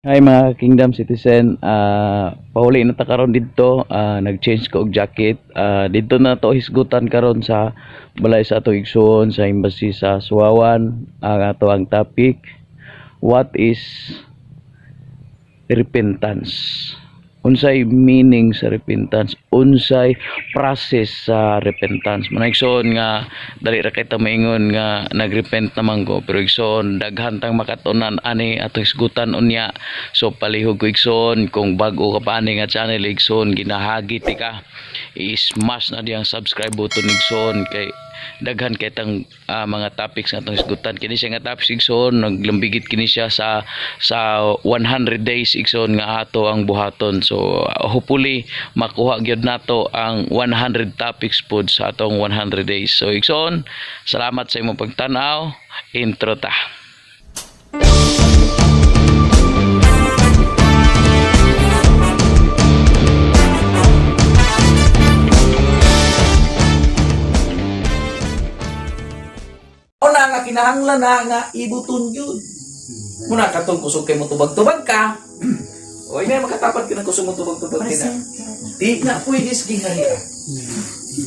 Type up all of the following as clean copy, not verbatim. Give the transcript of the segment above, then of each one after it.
Hi mga Kingdom citizen, pauli na ta karon didto, nag-change ko og jacket. Didto na to hisgutan karon sa balay sa ato igsuon sa embassy sa Suawan. Ang ato ang topic, what is repentance? Unsay meaning sa repentance? Unsay process sa repentance? Manay igsoon nga dali ra kay ta maingon nga nagrepent naman ko, pero igsoon daghan tang makatunan ani atong hisgutan unya. So palihog ko igsoon, kung bag-o ka pa ani nga channel igsoon, ginahagi ti ka, i-smash na diyang subscribe button igsoon, kay daghan kay tang mga topics nga atong hisgutan. Kini siya nga topics igsoon, naglambigit kini siya sa 100 days igsoon nga ato ang buhaton. So hopefully makuha gyud nato ang 100 topics pod sa atong 100 days. So igsoon, salamat sa imong pagtan-aw. Intro ta. Una nga kinahanglan na nga ibuton yun. Muna katong kusog kay mo tubag-tubag ka. O ina makatapat ka ng kusog mo tubag-tubag ka na. Di na pwede sa gingharian.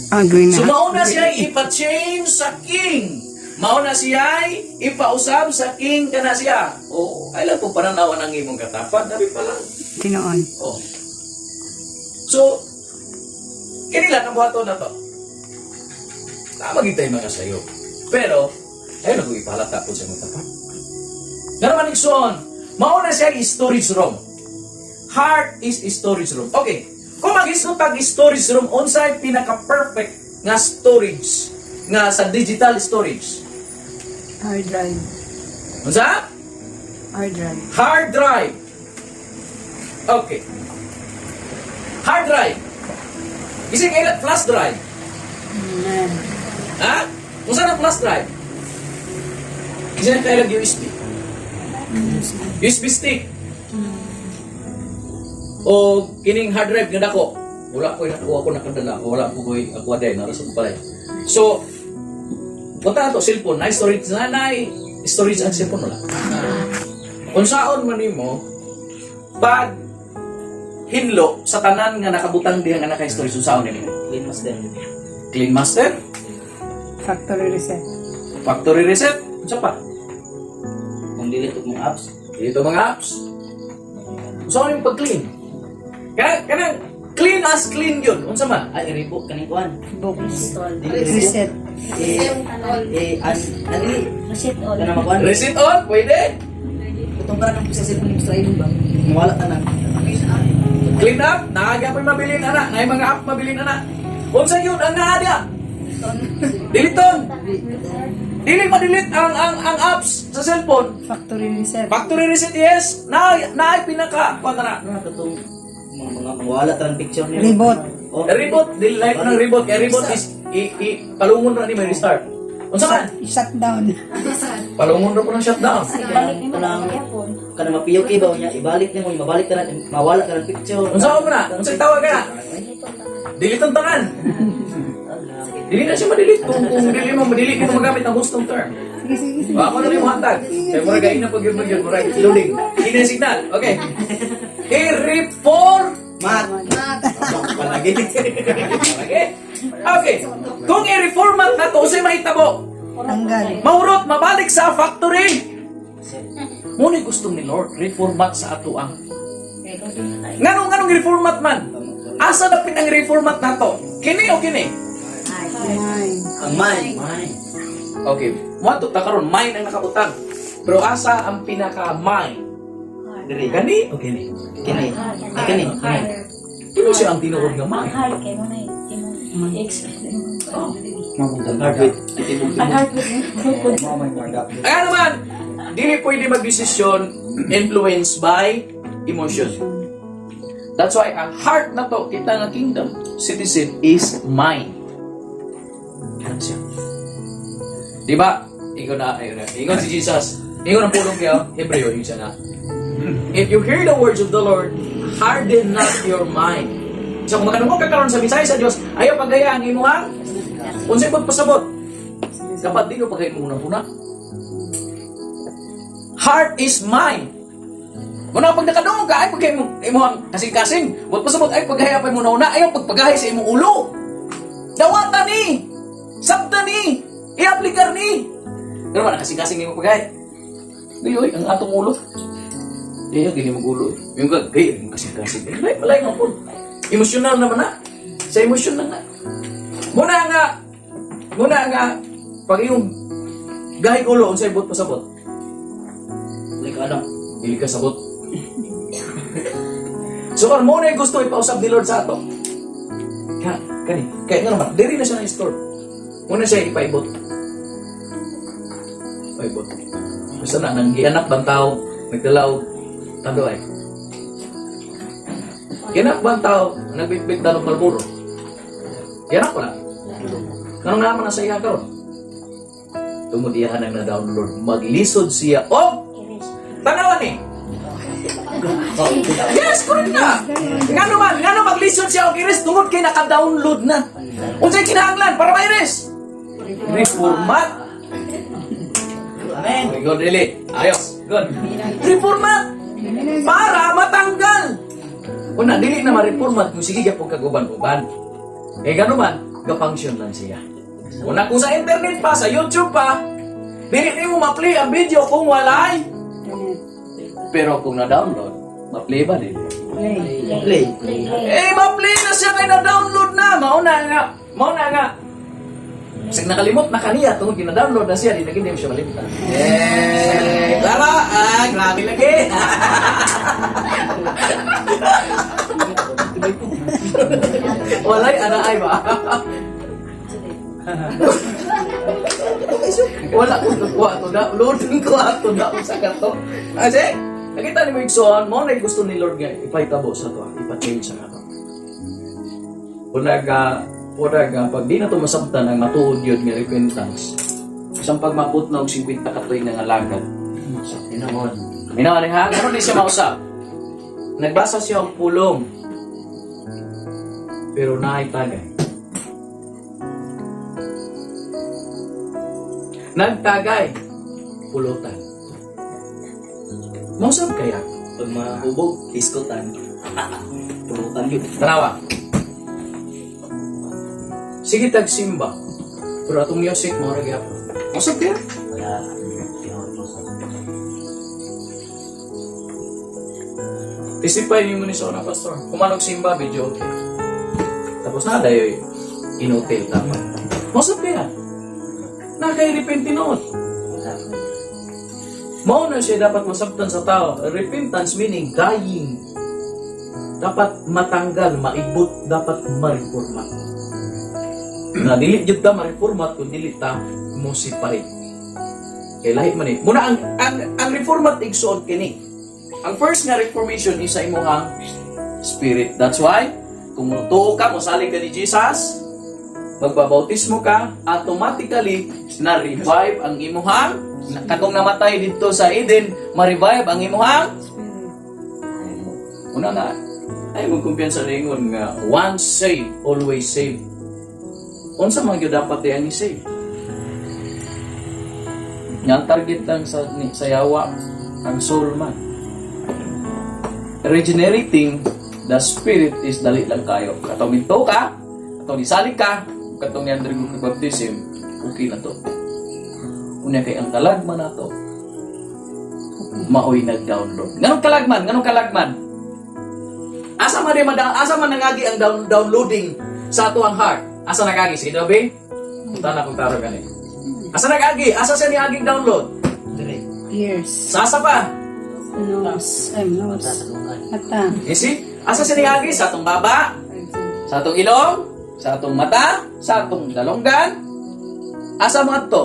Agree na. So mauna siya ipa-change sa king. Mauna siya ipausab sa king kana siya. O ay lang kung pananawan ang imong katapat, dali pa lang. Tinuon. Oh. So, kini lang ang buhaton na to. Tama gid tayo mga sayo. Pero, ayun ang ipalata po sa imong tapat. Nga naman igsoon, mauna siya ang storage room. Heart is storage room. Okay, kung mag-isgot tag storage room, unsay pinaka-perfect nga storage nga sa digital storage? Hard drive. Unsa? Hard drive. Hard drive. Okay. Hard drive. Isig kailan flash drive. Amen. Ha? Kung saan ang flash drive? Isig kailan USB. USB stick. O kining hard drive nga dako. Wala ko nakuha ko nakadala. Wala ko koy ako day nara sa balay. So, punta na to cellphone, na storage na na storage ang cellphone wala. Kung saon man nimo pag hinlo sa tanan nga nakabutang diha nga naka-storage, unsaon nimo? Clean master. Clean master, Factory reset. Factory reset, unsa pa? Kung delete og mga apps, Dito mga apps. Unsa man yung pag-clean? Kanang kanang clean as clean yun. Unsa man? Ay i-rebook kaning kuan. Books. Dili i-rebook. Reset. Eh eh an dili Reset all. kana makuan. Reset on, pwede. Kutong para nang sa cellphone ni Mr. ba? Mawala tanan. Clean up, naaga pa mabilin ana, naay mga app mabilin ana. Unsa yun ang naa diha? Diliton. Dili ma-delete ang apps sa cellphone. Factory reset. Factory reset, yes. Na naay pinaka kuan na. Ano katong mga mawala tanan picture niya. Reboot. Oh. Reboot, dili life ng reboot. Kay reboot is i palungon ra ni may restart. Unsa man? Shut down. Palungon ra po ng shutdown. Balik ni mo Kanang sa kanang mapiyok ibaw niya, ibalik nimo, mabalik tanan, mawala tanan picture. Unsa man na? Unsa tawag ka na? Delete ang tangan. Dili na siya ma-delete kung dili mo ma-delete mo magamit ang gustong term. Sige, sige, sige. Ako na rin mo hatag. Kaya mura gain na pag yun yun, mura loading. Hindi na signal. Okay. I-reform. Mat. Palagi. Palagi. Okay. Kung i-reformat na to, usay mahitabo. Tanggal. Mahurot, mabalik sa factory. Ngunit gusto ni Lord, reformat sa ato ang. Nganong nganong reformat man? Asa na pinang reformat nato? Kini o kini? Nine. Ang mine. Mine. Okay, mo ta karon mine ang nakabutang. Pero asa ang pinaka mine? Diri. Gani o kini? Kini. Ay kini. Kini. Kini siya ang tinuod nga mine. Ang heart kay mo na imong ex. Oh. Heartbeat. Titibog. Ang heart with Kaya naman, dili pwede magdesisyon influenced by emotion. That's why ang heart na to, kita nga kingdom citizen is mine. Ano siya? Di ba? Ingon na, ayun na. Ingon si Jesus. Ingon ang pulong kayo, Hebreo, yun siya na. If you hear the words of the Lord, harden not your mind. So kung makanungkot ka karon sa mensahe sa Dios, ayaw pagaya ang imuhang unsay pagpasabot. Dapat di ko pagayin mo una. Heart is mine. Muna pag nakadungog ka, ay paghay mo, imong kasing-kasing. But pasabot, ay paghay pa mo na, ayaw pagpagahay sa imong ulo. Dawata ni! Sabta ni! I-aplikar ni! Pero man, kasing-kasing nimo paghay. Di, oy, ang atong ulo. Di, gini mong ulo. Yung ka, gay, yung kasing-kasing. Ay, malay nga po. Emosyonal naman na. Sa emosyon na nga. Muna nga, pag iyong gahig ulo, unsay buot pasabot? Like ano? Dili ka sabot. So karon mo na yung gusto ipausab ni Lord sa ato. Ka, kani, kay nga naman, diri na siya na store. Muna siya ipaibot. Ipaibot. Basta na nang gianak bang tao, nagdala og tando ay. Gianak bang tao, nagbitbit dalong Marlboro. Gianak wala. Kanong naman na sa iya karon? Tungod iyahan ang na-download, maglisod siya og tanawan ni. Yes, correct na. Ngano man, ngano maglisod siya og iris tungod kay naka-download na. Unsay kinahanglan para ma-iris? Reformat. Amen. Oh my God, dili. Ayos. Good. Reformat para matanggal. Una, dili na ma-reformat kung sige gyapon kag uban-uban. Eh gano man, ga-function lang siya. Una kung sa internet pa, sa YouTube pa, dili nimo ma-play ang video kung walay. Pero kung na-download, ma-play ba dili? Play. Play. Eh, ma-play na siya kay na-download na. Mauna nga. Mauna nga. Kasi nakalimot na kaniya tungod gina-download na siya, di na gid mo siya malimtan. Eh, klaro. Ah, grabe lagi. Walay ana ay ba? Wala ko nakuha to download ko ato na sa kato. Kasi nakita ni mo igsoon mo na gusto ni Lord nga ipahitabo sa to, ipa-change sa kato. Una ga pag di na to masabtan ang matuod yun nga repentance. Isang pagmabot na og 50 ka tuig na nga lagad. Sa tinuod. Minaw ni ha, ganun di siya mausap. Nagbasa siya og pulong. Pero naay tagay. Nagtagay. Pulutan. Mausap kaya? Pag mahubog, diskotan. Pulutan yun. Tanawa. Sige tag simba. Pero atong music mo ra gyapon. Mausap kaya? Wala. Tinuod mo sa. Testify niyo mo ni Sona, Pastor. Kumanog simba, video okay. Tapos na dayoy inutil dapat. Mausap kaya? Nakay-repent tinuod. Wala. Mao na siya dapat masabtan sa tao. Repentance meaning dying. Dapat matanggal, maibot, dapat mareforma. Na dili jud ta mareformat kung dili ta mosipay. Kay lahi man eh. Muna ang reformat igsuon kini. Ang first nga reformation is sa imong spirit. That's why kung mutuo ka, mosalig ka ni Jesus, magbabautismo ka, automatically na-revive ang imuhang katong namatay didto sa Eden, ma-revive ang imuhang una na ay mong kumpiyansa ningon nga once saved, always saved. Unsa man gyud dapat ang i-save? Nga ang target lang sa ni, sa yawa ang soul man. Regenerating the spirit is dali lang kayo. Katong minto ka, katong nisalig ka, katong ni-undergo ka baptism, okay na to. Unya kay ang kalagman nato maoy nag-download. Nganong kalagman? Nganong kalagman? Asa man di asa man nangagi ang downloading sa ato ang heart? Asa nagagi? Sige daw, be? Punta na kung taro gani. Asa nagagi? Asa siya niaging download? Dire. Ears. Sa asa pa? Nose. Ay, nose. Tatulungan. Mata. You see? Asa siya niagi? Sa atong baba, sa atong ilong, sa atong mata, sa atong dalonggan. Asa mo adto?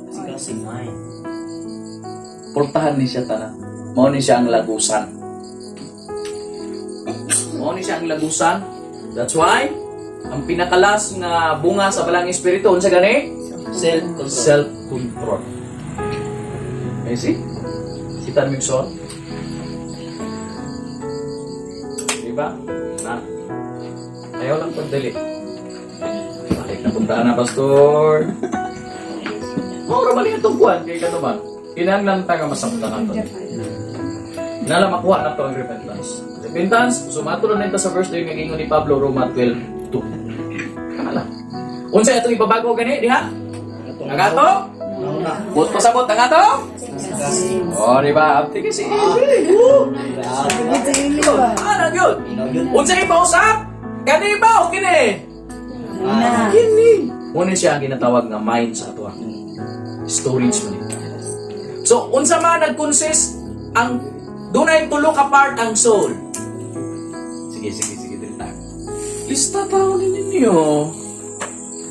Kasi kasi mind. Portahan ni siya tanan. Mao ni siya ang lagusan. Mao ni siya ang lagusan. That's why ang pinakalas nga bunga sa balang espiritu unsa gani? Self-control. Self-control. You see? Kita ni Mixon. Diba? Na. Ayaw lang pagdali. Balik na puntahan na, Pastor. Maura mali itong kuwan kay kato ba? Kinahanglan ta nga masabtan nato. Nala makuha na to ang repentance. Repentance, sumato na nito sa verse nga giingon ni Pablo, Roma 12:2. Kana lang. Unsa itong ibabago gani diha? Ang ato? Buot pasabot ang ato? Oh, di ba? Abti kasi. Woo! Ano yun? Unsa ipausap? Kani ba o kini? Na. Kini. Muna siya ang ginatawag nga mind sa ato. Storage man ito. So, unsa man nag-consist ang dunay tulo ka part ang soul. Sige, sige, sige, dili ta. Lista tao ni ninyo.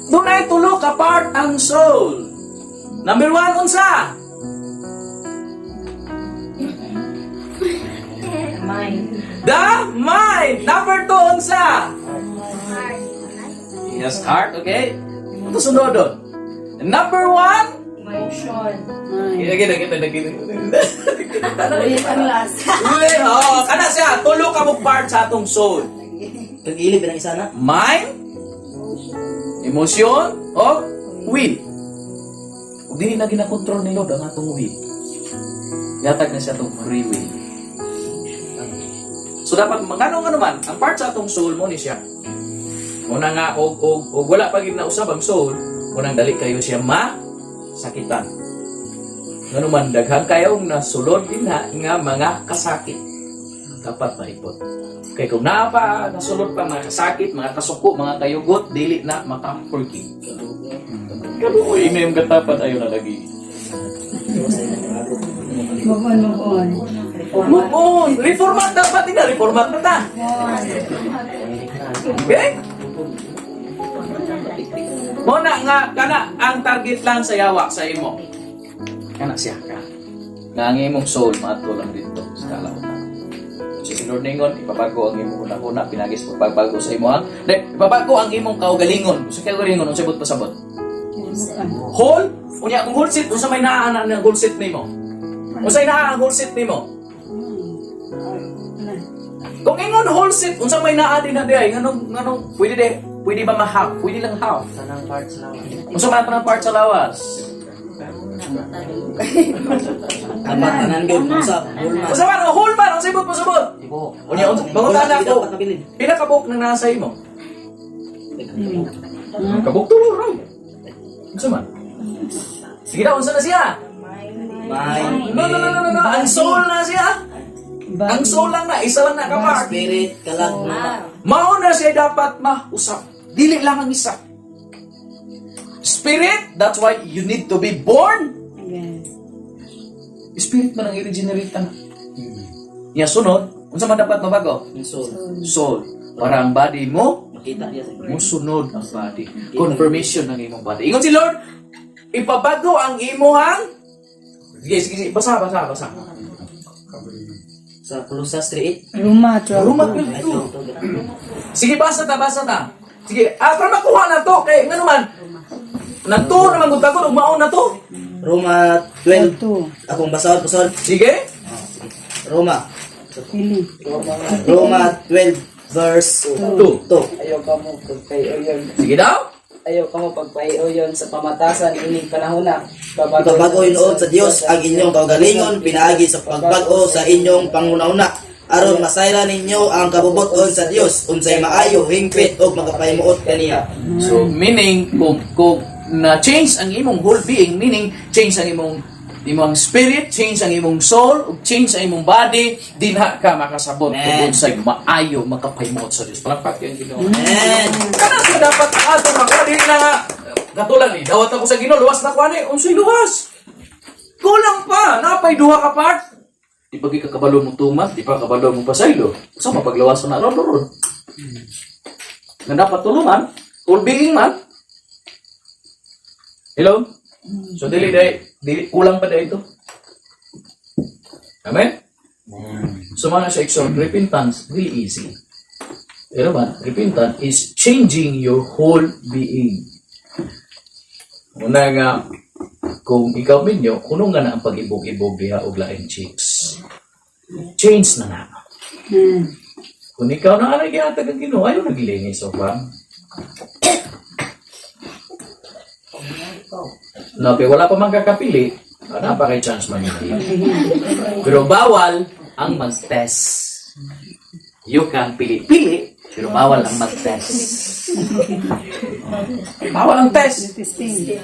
Dunay tulo ka part ang soul. Number one, unsa? Mind. The mind. Number two, unsa? Yes, heart, okay? Ito sunod doon. Number one, Emotion. Again, again, again, again. Ulit ang last. Uli, oh, kana siya, tulo ka mo part sa atong soul. Kag ilib ang isa na. Mind, emotion, o will. Ug dili na ginakontrol ni Lord ang atong will. Yatag na siya atong free will. So dapat magano nga naman, ang part sa atong soul mo ni siya. Muna nga og wala pa gid nausab ang soul, munang dali kayo siya ma sakitan. Ngano man daghan kayong nasulod dinha nga mga kasakit. Dapat maipot. Kay kung naa pa nasulod pa mga kasakit, mga kasuko, mga kayugot, dili na maka-forgive. Kaluoy ina yung gatapan ayo na lagi. Move on, move on. Move on! Reformat dapat ina, reformat na ta. Okay? Mo na nga kana ang target lang sa yawa sa imo. Kana siya ka. Nga ang imong soul maadto lang dito sa kalautan. So, si Lord ningon, ipabago ang imong una-una, pinagis pagbago sa imo ang, Di, ipabago ang imong kaugalingon. Sa kaugalingon, unsay buot pasabot? Whole, unya kung whole set, unsa may naa na ang whole set nimo? Unsay naa ang whole set nimo? Kung ingon whole set, unsa may naa din na diay, nganong nganong pwede di, pwede ba ma-half? Pwede lang half. Tanang parts lang. Unsa man tanang part sa lawas? Dapat tanan gyud usab, whole man. Unsa man ang whole man, unsay buot pasabot? Ibo. Unya unsa mangutan Wala, ako. dapat nabilin. Pila ka buok nang nasa imo? Kabuk tulo ra. Unsa man? Sige na, unsa na siya? Mind. No, no, no, no, no, no. Ang soul na siya. Ang soul lang na, isa lang na ka part. Spirit, kalag na. Mao na siya dapat mausap. Dili lang ang isa. Spirit, that's why you need to be born. Again. Spirit man ang i-regenerate na. Nya sunod, unsa man dapat mabago? Yung soul. Soul. Para ang body mo, Makita niya sa musunod ang body. Confirmation ng imong body. Ingon si Lord, ipabago ang imuhang. Sige, sige, sige. Basa, basa, basa. Sa Colossus 3:8. Roma 12. Roma 12. Sige, basa ta, basa ta. Sige, ah, para makuha na to. Kay, nga naman, nagtuo naman kung tagod, ugmaon na to. Roma 12. 2. Akong basahon, basahon. Sige. Roma. Pili. Roma 12 verse 2. 2. Ayaw ka mo pagpaiuyon. Sige daw. Ayaw ka mo pagpaiuyon sa pamatasan ining panahona. Ipabago hinuon sa Dios ang inyong kaugalingon pinaagi sa pagbag-o sa inyong panguna-una aron masayran ninyo ang kabubuton sa Dios unsay maayo, hingpit ug makapahimuot kaniya. So, meaning, kung na change ang imong whole being, meaning, change ang imong spirit, change ang imong soul, ug change ang imong body, dinha ka makasabot Amen. tungod sa maayo makapahimuot sa Dios. Palakpak yung Ginoo. Amen. Kana siya dapat ang ato makuha dili na nga katulad ni dawat ako sa Ginoo, luwas na ko ani, unsay luwas? Kulang pa, napay duha ka part. Di pa ka kabalo mo tumat, di pa kabalo mo pasaylo. Usa mapaglawas na ron ron. Nga dapat tulungan, all being man. Hello? So dili dai, dili kulang pa dai ito. Amen? So mga sa exon, repentance really easy. Pero man, repentance is changing your whole being. Una nga, kung ikaw minyo, kuno nga na ang pag-ibog-ibog diha og laing chicks. Change na na. Kung ikaw na anay gihatag ang Ginoo, ayaw naglingis o ba? No, kay wala pa man kakapili, wala pa kay chance man yun. Pero bawal, ang mag-test. You can pili-pili, pero bawal ang mag-test. Bawal ang test. Testing.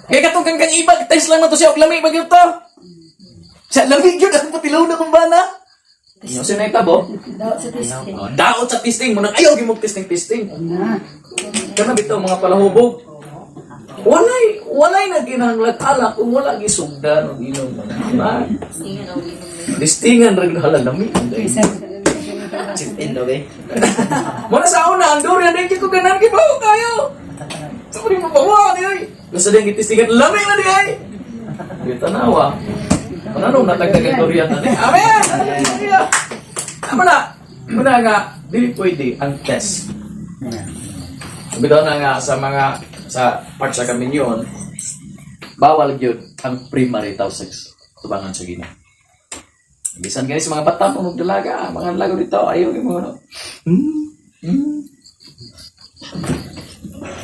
Kaya katong kang kang ibag, test lang na to siya, og lami ba gyud to? Sa lami gyud ang patilaw na kung bana. Inyo siya naitabo? Daot sa testing. Oh, daot sa testing mo nang ayaw gyud mo testing testing. Na. Kana bitaw mga palahubog. Walay na ginahanglan alak kung wala gisugdan og inom na. Listingan ra gyud hala lami ang day. Chip in, okay? Muna sa una ang durian din kay ko ganan kay bawo kayo. Sa pwede mo bawa ni oy. Nasa diyang gitistingan lami man di ay. Di tanawa. Ano nung natagdag ang durian na ni? Amen. Hallelujah. Tama na. Muna nga dili pwede ang test. Bitaw na nga sa mga sa part sa kamilyon, bawal gyud ang premarital sex tubangan sa Ginoo. Bisan gani sa mga bata mo magdalaga, mga dalaga dito ayaw gyud mo ano.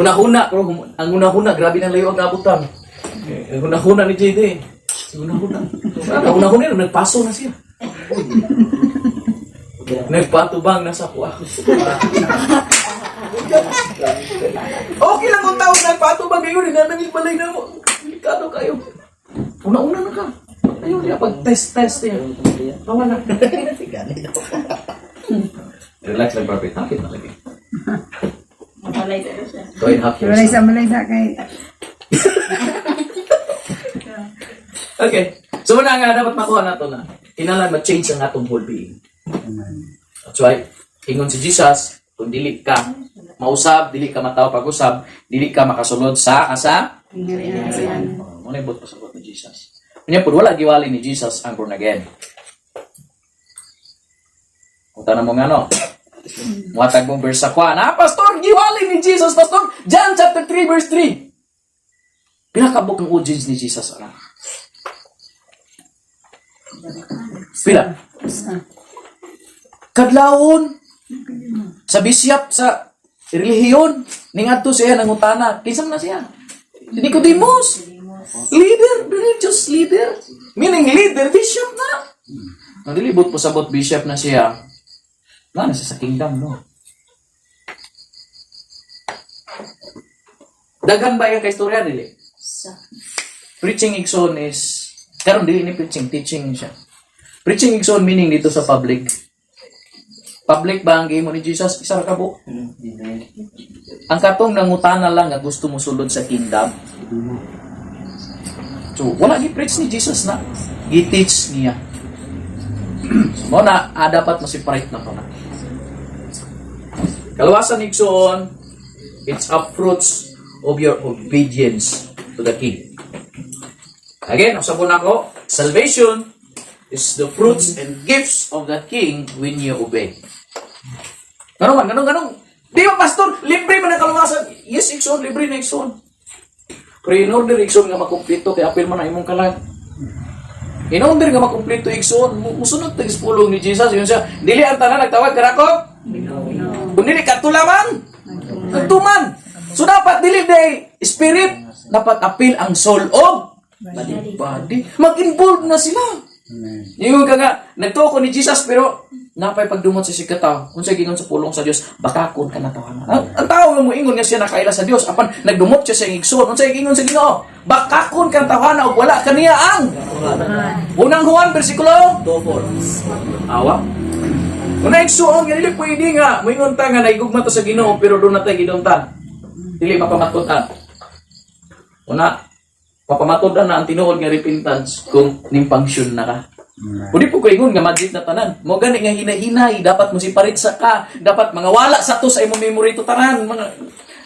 Una-huna, pero ang una-huna, grabe na layo ang nabutan. Eh, ang una-huna ni JD. Si una-huna. Ang una-huna, nagpaso na siya. Nagpatubang na sa kuha. Okay lang kung tao nagpatubang kayo, nanangil balay na mo. Delikado kayo. Una-una na ka. Ayaw niya pag-test-test niya. Tawa na. Relax lang, Barbie. Takit na lagi. Malay sa siya. 2.5 years. Malay sa malay sa kay. Okay. So muna nga, dapat makuha na to na. Kinahanglan ma-change ang atong whole being. That's why, ingon si Jesus, kung dili ka mausab, dili ka mataw pag-usab, dili ka makasulod sa asa. Oh, muna yung buot pasabot ni Jesus. Unya pud wala giwali ni Jesus ang born again. Kung tanong mo nga no, muhatag mong verse sa kwa, na pastor, giwali ni Jesus, pastor, John chapter 3 verse 3. Pinakabok ang audience ni Jesus ara. Pila? Kadlawon sa bisyap sa relihiyon ningadto siya nangutana. Kinsa man na siya? Si Nicodemus. Leader, religious leader. Meaning leader, bishop na. Ang dilibot po sabot bishop na siya. Na na siya sa kingdom, no? Daghan ba yung kaistorya dili? Sa. Preaching igsoon is karon dili ni preaching, teaching siya. Preaching igsoon meaning dito sa public. Public ba ang gihimo ni Jesus? Isa ra ka buok. Ang katong nangutana lang nga gusto mo sulod sa kingdom. So, wala gi-preach ni Jesus na. Gi-teach niya. So, mo na, dapat mo-separate na to na. Kaluwasan igsoon, it's a fruits of your obedience to the King. Again, usabon ako, salvation is the fruits and gifts of the King when you obey. Ganun man, ganun, ganun. Di ba, pastor, libre man ang kaluwasan. Yes, igsoon, libre na igsoon. Pero in order igsoon nga makumpleto, kay apil man ang imong kalag. In order nga makumpleto igsoon, musunod tag pulong ni Jesus. Yun siya, dili ang tanan nagtawag kanako. Kung dili katulaman, nagtuman. So dapat dili day spirit, dapat apil ang soul og body. Body. Mag-involve na sila. Ingon ka nga, nagtuo ko ni Jesus pero napay pagdumot sa sikataw. Kung sa gingon sa pulong sa Dios, bakakon ka na tawanan. Ang tao nga moingon nga siya nakaila sa Dios apan nagdumot siya sa iyang igsoon. Unsa gingon sa Ginoo? Bakakon ka tawana og wala kaniya ang Unang Juan bersikulo 2:4. Awa. Una igsuon nga dili pwede nga moingon ta nga naigugma ta sa Ginoo pero doon na tay giduntan. Dili mapamatud-an. Una, mapamatud-an na ang tinuod nga repentance kung ning-function na ka. Pwede po ko ingon nga magic na tanan. Mo gani nga hinahinay, dapat mo separate sa ka, dapat mga wala sa to sa imong memory to tanan, mga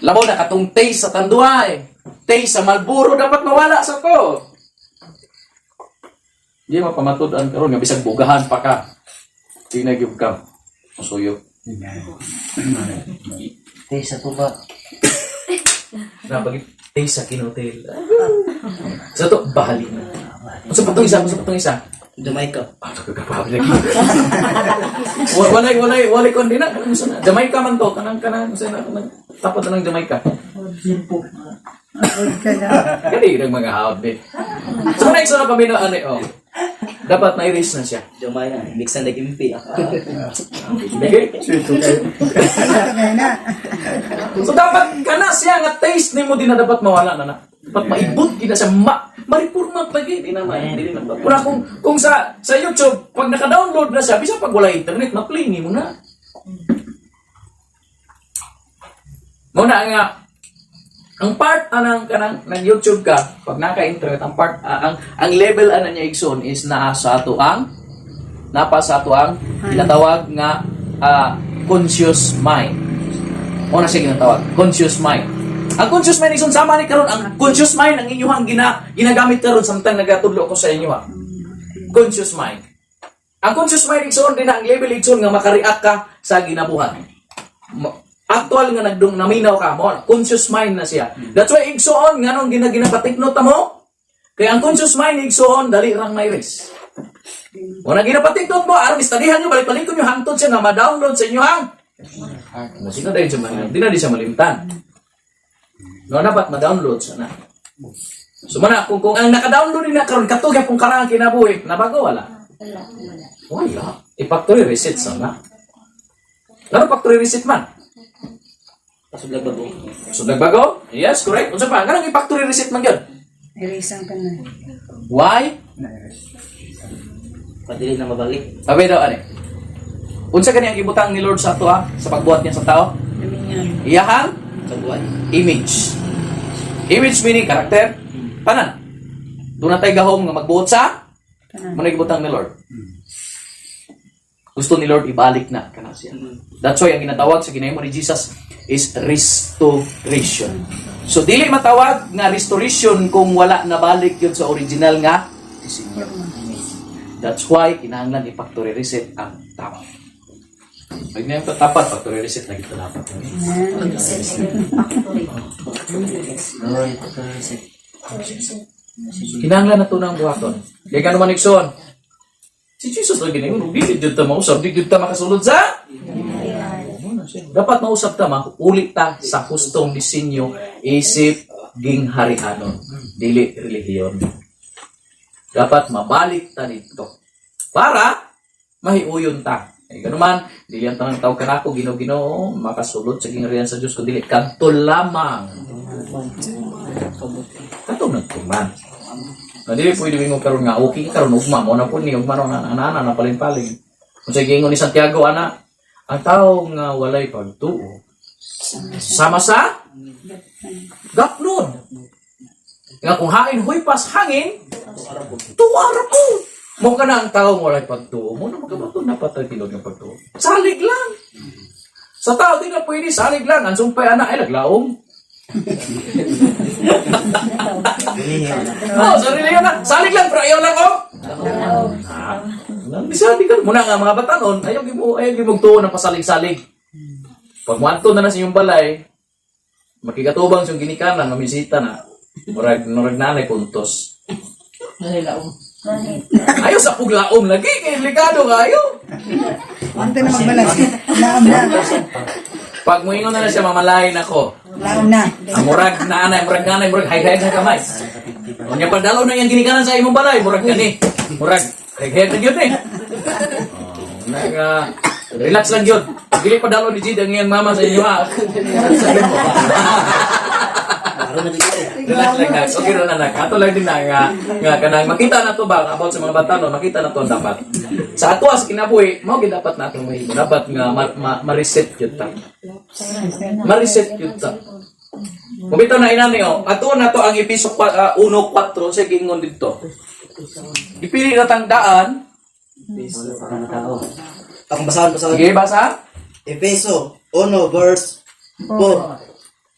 labaw na katong taste sa Tanduay, taste sa Malboro dapat mawala sa to. Di mapamatud-an karon nga bisag bugahan pa ka. Di na gyud ka. Masuyo. Tay sa tuba. Napagit taste sa kinotel. Sa to bahali na. Unsa pa tong isa? Unsa pa tong isa? Jamaica. Ah, nagkakapabi lagi. Walay, walay, walay kon din na. Kanang unsa na? Jamaica man to. Kanang, kanang, unsa na, kanang, tapos na ng Jamaica. Kani ng mga hawd ni. So next na paminaw ani oh. Dapat na-erase na siya. Jumay na, bigsan nag-impi. Okay? So dapat kana siya nga taste nimo di na dapat mawala na na. Dapat maibot gid na siya maripurma pa gid di na ma dili na. Kuna kung sa YouTube pag naka-download na siya bisan pag wala internet ma-play nimo na. Mo na nga ang part anang kanang nag YouTube ka pag naka-internet ang part ang level ana niya igsoon is naa sa ato ang napa sa ato ang ginatawag nga conscious mind. Mo na siya ginatawag, conscious mind. Ang conscious mind igsoon sama ni karon ang conscious mind ang inyuhang ginagamit karon samtang nagatudlo ko sa inyo ha. Conscious mind. Ang conscious mind igsoon din na ang level igsoon nga makareact ka sa ginabuhat. Actual nga nagdung naminaw ka mo, conscious mind na siya. That's why igsoon nganong ginapatikno ta mo? Kaya ang conscious mind igsoon dali rang may risk. O na ginapatikno mo, aron istadihan nyo, balik-balikon nyo, hangtod siya nga ma-download sa inyo hang. Mo sino dahil siya malimtan? Di na di siya malimtan. No, dapat ma-download siya na. So mana, kung ang naka-download din na karon katug kung karang kinabuhi, nabago wala? Wala. Wala. Wala. I-factory reset sana. Ano factory reset man? Pasudlag bago. So nagbago? Yes, correct. Unsa pa? Nganong i-factory reset man gyud? Erase ang tanan. Why? Padili na mabalik. Sabi daw ani. Unsa kani ang gibutang ni Lord sa ato ha? Sa pagbuhat niya sa tao? Dominion. Iyahang Kabuhay. image. Image meaning karakter. Tanan. Doon na tayo gahom nga magbuot sa Tanan. muna gibutang ni Lord. Gusto ni Lord ibalik na kana siya. That's why ang ginatawag sa ginahimo ni Jesus is restoration. So dili matawag nga restoration kung wala nabalik yun sa original nga disenyo. That's why kinahanglan i-factory reset ang tao. Pag na yung tapat, factory reset na gito dapat. Lord, reset. Kinahanglan na to ng buhaton. Kaya ka naman igsoon. Si Jesus lagi na yun, di jud ta mausap, di jud ta makasulod sa. Dapat mausap ta, mauli ta sa hustong disenyo, isip, gingharianon, dili relihiyon. Dapat mabalik ta dito. Para mahiuyon ta. Ay ganuman, dili ang tanang tao kanako Ginoo Ginoo makasulod sa gingharian sa Dios kun dili kadto lamang. Kadto nagtuman. Na dili pwede mo karon nga okay ka karon ugma mo na pud ni ugma na ana ana na palin-palin. Unsay giingon ni Santiago ana, ang tao nga walay pagtuo sama sa gapnon. Nga kung hain huypas hangin, tuwa ra po. Mo ka na ang tao nga walay pagtuo. Mo na makabato na patay tilod ng pagtuo. Salig lang. Sa tao di na pwede, salig lang. Ang sumpay ana ay naglaom. Oh, sarili yun na. Salig lang, pero ayaw lang, oh. Ah, Di ka. Muna nga, mga batanon, ayaw mo tuo ng pasalig-salig. Pag muadto na na sa inyong balay, makigatubang siyang ginikanan, mamisita na. Murag, murag nanay, puntos. Ayaw sa puglaom lagi, kay delikado kayo. Ante na magbalas. Laom na. Pag muingon na na siya, mamalain ako. Laom na. Ang murag na anay, murag nanay, murag hay-hay sa kamay. Unya padalaw na iyang ginikanan sa imong balay, murag kani. Murag hay-hay na gyud eh. Oh, naga relax lang gyud. Dili padalaw ni Jid ang iyang mama sa inyo ha. Laro na dito. Relax lang guys. Okay ra na nak. Ato lang din na nga nga kanang makita na to ba about sa mga bata no, makita na to ang dapat. Sa ato as kinabuhi, mao gyud dapat nato mahimo. Dapat nga ma-reset gyud ta. Ma-reset gyud ta. Kumita na inani oh. Ato na to ang Episo 1:4 sa giingon didto. Ipili na tang daan. Akong basahon, basahon. Sige, basa. Efeso 1 verse 4.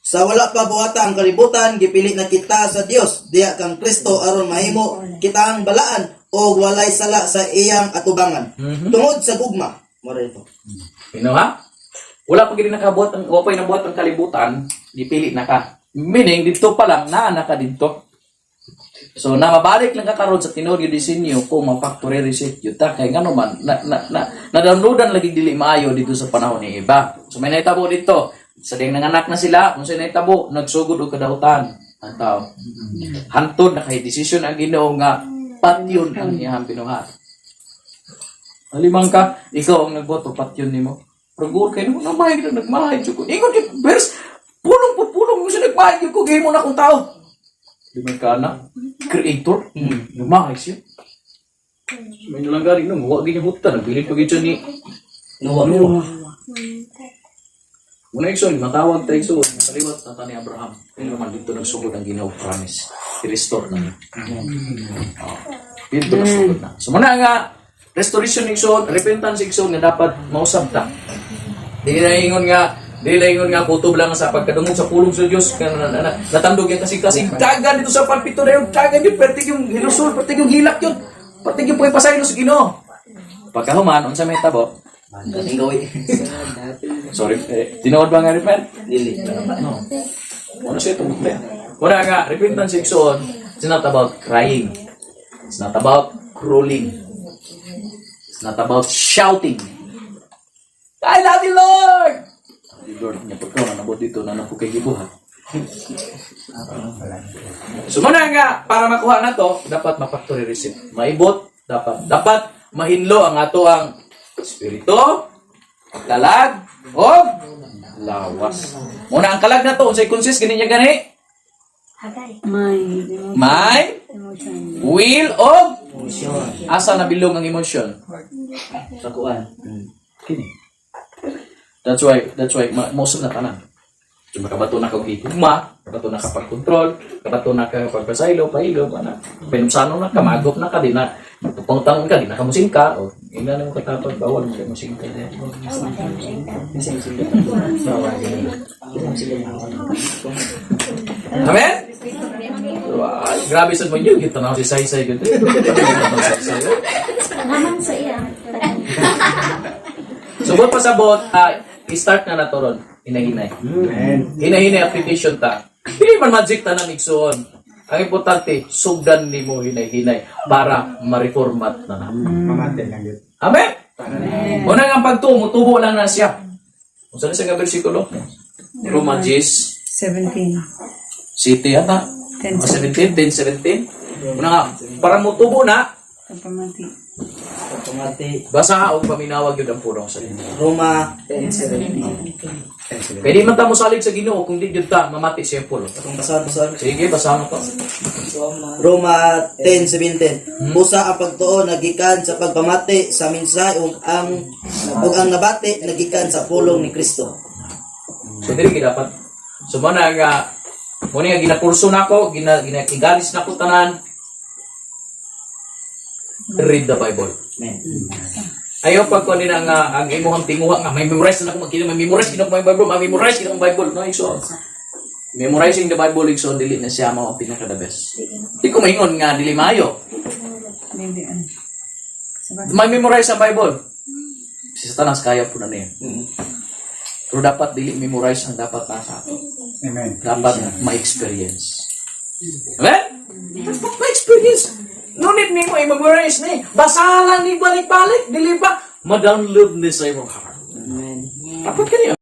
Sa wala pa buhata ang kalibutan, gipili na kita sa Dios diya kang Kristo aron mahimo kita ang balaan o walay sala sa iyang atubangan. Tungod sa gugma. Mora ito. Pino ha? Wala pa gid nakabuhat ang wala pa nabuhat ang kalibutan, gipili na ka. Meaning dito pa lang naa na ka didto. So na mabalik lang ka karon sa tinuod gyud disenyo kung ma-factory reset gyud ta kay ngano man na na, na, na-downloadan lagi dili maayo dito sa panahon ni iba. So may nahitabo dito. Sa ding nanganak na sila, kung sa nahitabo, nagsugod og kadautan. Ang tao. Hantod na kay desisyon ang Ginoo nga patyon ang iyang binuhat. Halimang ka, ikaw ang nagboto, patyon nimo. Pero goal kayo nimo, namahay na nagmahay jud ko. Ingon gyud verse, pulong po pulong mo siya nagmahay jud ko gihimo na akong tao. Limang ka na, creator, nagmahay siya. May nalang gani nung wa gyud hutan, nagbilin pa gyud siya ni Noah. Noah. Muna igsoon, matawag tayo igsoon, nakaliwat na ta ni Abraham. Pero naman dito nagsugod ang Ginoo promise. I-restore na niya. Oh, dito nagsugod na. So muna nga, restoration igsoon, repentance igsoon nga dapat mausab ta. Dili na ingon nga kutob lang sa pagkadungog sa pulong sa Dios nga natandog yung kasing-kasing dagan dito sa palpito na yun, dagan yun, pertig yung hilusol, pertig yung hilak yun, pertig yung pagpasaylo sa Ginoo. Pagkahuman, unsa may tabo? Dating gawin. Sorry, eh, tinuod ba nga repent? Dili. No. Ano siya itong Wala nga, repentance igsoon, it's not about crying. It's not about crawling. It's not about shouting. I love you, Lord! Love you, Lord, niya pagka nanabot dito, nanap ko kay gibuhat. So muna nga, para makuha na to, dapat ma-factory reset. Maibot, dapat. Dapat mahinlo ang ato ang espiritu, kalag, o lawas. Muna ang kalag na to, unsay consist gani niya gani? Agay. Mind. Mind, Emotion. will, o Emotion. asa nabilong ang emosyon? Sa kuan. Kini. That's why, most na tanan. So, makabato na ka og higugma, makabato na ka pagkontrol, makabato na ka pagpasaylo, pailo, ana. Pinusano na ka, magop na ka, di na, pangtangon ka, di na ka musingka, o, ina na mo katapag, bawal mo kay musingka. Amen? Ay, grabe sa mo yun, kita na si Sai-Sai. Ganito. Sai-Sai. Naman sa iya. So, buot pasabot, i-start na na to ron. Hinahinay. Hinahinay application ta. Hindi man magic tanan igsuon. Ang importante, sugdan nimo hinay-hinay para ma-reformat na na. Mamate lang yun. Amen? Una nga pagtuo, mutubo lang na siya. Unsa na siya nga bersikulo? Romans 17. City yata. 10, 17, 10, 17. Una nga, para mutubo na, Pagpamati. Pamati. basa og paminawag yun ang purong sa inyo. Roma 10:17. Kaya di man ta mosalig sa Ginoo kung di jud ta mamati siya pulong. Akong basahan, basahan. Sige, basahan mo to. Roma 10:17. Busa ang pagtuo nagikan sa pagpamati sa mensahe ug ang nabati nagikan sa pulong ni Kristo. So dili kay dapat. So mo na nga mo ni nga ginakurso nako, gina gina igalis nako tanan. Read the Bible. Amen. Ayaw pag kunin na nga ang imuhang tinguha nga may memorize na ako magkita, may memorize gid ako may Bible, may memorize gid akong Bible no igsoon. Memorizing the Bible igsoon dili na siya mao ang pinaka the best. Di ko maingon nga dili maayo. Dili. Ano. Sa May memorize sa Bible. Si Satanas kaya po na niya. Pero dapat dili memorize ang dapat nasa ato. Amen. Dapat ma-experience. Amen? Dapat ma-experience. No need nimo i-memorize ni. Basa lang ni balik-balik, dili ba? Ma-download ni sa imong heart. Amen. Dapat kaniya.